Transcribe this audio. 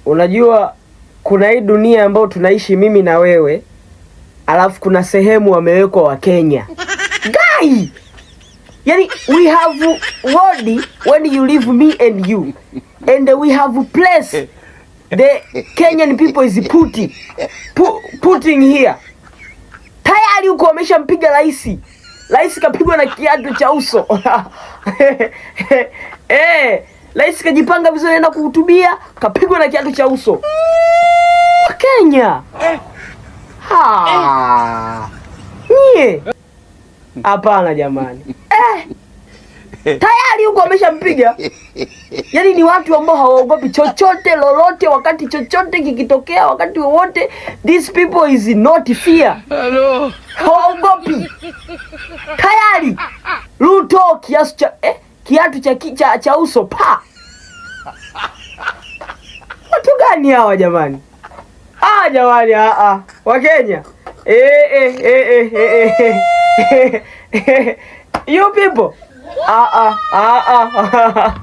Unajua kuna hii dunia ambayo tunaishi mimi na wewe, alafu kuna sehemu wamewekwa Wakenya. Guy! Yani we have world when you leave me and you. And we have place the Kenyan people is putting here. Tayari huko wameshampiga rais. Rais kapigwa na kiatu cha uso. Rais kajipanga vizuri anaenda kuhutubia, kapigwa na kiatu cha uso. Wakenya. Ha. Nyie. Hapana jamani. Tayari huko wameshampiga. Yaani ni watu ambao hawaogopi chochote lolote, wakati chochote kikitokea, wakati wowote, these people is not fear. Hawaogopi. Tayari Ruto kiasi cha kiatu cha uso pa. Watu gani hawa jamani? Ah, jamani, ah ah. Wakenya. You people. Ah ah ah ah.